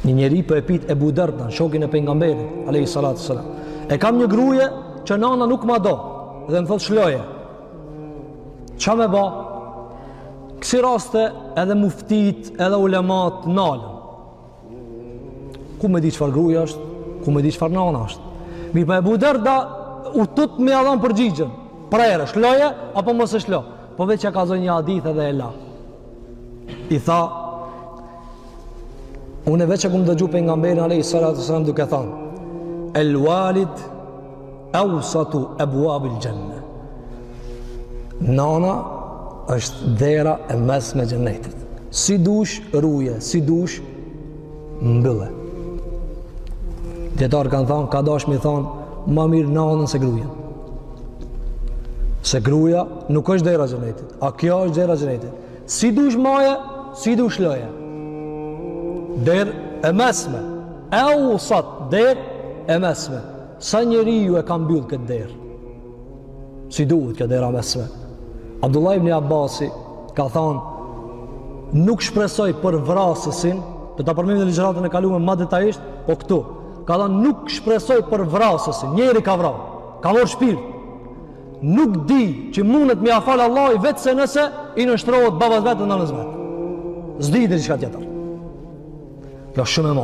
Një njeri po e pyt Ebu Derdan, shokin e pejgamberit, alejhi salatu selam. E kam një gruje që nana nuk ma do dhe më thotë shloje. Ça me ba? Kësi raste edhe muftit, edhe ulemat nalen. Ku me di çfarë gruja është, ku me di çfarë nana është. Mirëpo Ebu Derda u tut me ia dhan përgjigjen. Prerë, shloje, apo mos e shlo. Po veç ja kallzoi një hadith edhe e la. I tha, unë veç e kum dëgju pejgamberin alejhi salatu selam duke thanë, el walid Eusatu ebuabil xhenne. Nana është dera e mesme e xhennetit. Si dush ruje, si dush mbylle. Dijetarët kanë thonë, ka dash me i thonë, ma mirë nanën se grujen. Se gruja nuk është dera e xhennetit, a kjo është dera e xhennetit. Si dush maje, si dush loje. Derë e mesme. Eusat, derë e mesme. Sa njeriu e ka mbyll këtë derë? Si duhet kjo dera mesme? Abdullah ibn Abbasi ka thonë nuk shpresoj për vrasësin, do ta përmendim në ligjëratën e kaluar më detajisht, po këtu ka thonë nuk shpresoj për vrasësin, njeri ka vra, ka marrë shpirt. Nuk di që mundet me ia fal Allahu veç se nëse i nënshtrohet babës vet dhe nënës vet. S'di diçka tjetër. Kjo shumë e madhe.